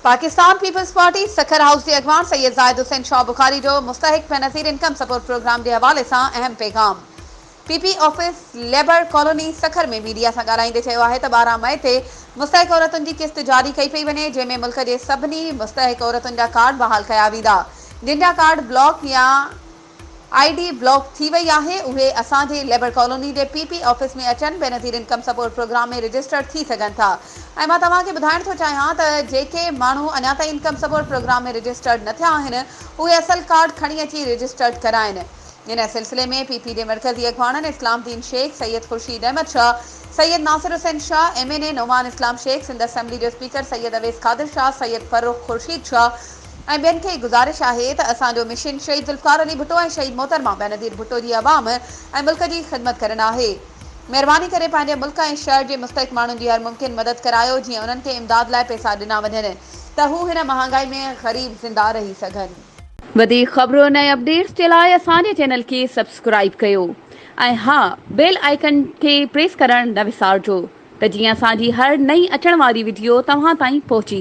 Pakistan peoples party Sukkur house جي اڳواڻ سيد زاهد حسين شاهه بخاري جو مستحق بينظير انڪم سپورٽ پروگرام جي حوالي سان اهم پيغام P P office labour colony Sukkur ۾ media سان ڳالهائيندي چيو آهي ته 12 مئي تي مستحق عورتن جي قسط جاري ڪئي پئي وڃي جنهن ۾ ملڪ جي سڀني مستحق عورتن جا ڪارڊ بحال ڪيا ويندا جن جا ڪارڊ بلاڪ يا I D block ٿي وئي آهي اهي اسان جي ليبر ڪالوني جي پي پي آفيس ۾ اچن Benazir income support programme ۾ registered ٿي سگهن ٿا ۽ مان توهان کي ٻڌائڻ ٿو چاهيان ته جيڪي ماڻهو اڃا تائين انڪم سپورٽ پروگرام ۾ رجسٽرڊ نه ٿيا آهن اهي اصل ڪارڊ کڻي اچي رجسٽرڊ ڪرائن ان سلسلي ۾ پي پي جي مرڪزي اڳواڻن اسلام الدين شيخ، سيد خورشيد احمد شاهه، سيد ناصر حسين شاهه، ايم اين اي نعمان اسلام شيخ، سنڌ اسيمبلي جو اسپيڪر سيد اويس قادر شاهه، سيد فرخ خورشيد شاهه ۽ ٻين کي گذارش آهي ته اسان جو مشن شهيد ذوالفقار علي ڀٽو ۽ شهيد محترمه بينظير ڀٽو جي عوام ۽ ملڪ جي خدمت ڪرڻ آهي. مهرباني ڪري پنهنجي ملڪ ۽ شهر جي مستحق ماڻهن جي هر ممڪن مدد ڪرايو جيئن انهن کي امداد لاء پئسا ڏنا وڃن ته هو هن مهانگائي ۾ غريب زنده رهي سگهن. وڌيڪ خبرن ۽ اپڊيٽس جي لاء اسان جي چينل کي سبسڪرائيب ڪيو ۽ ها بيل آئيڪن کي پريس ڪرڻ نه وسارجو ته جيئن اسان جي هر نئين اچڻ واري وڊيو توهان تائين پهچي.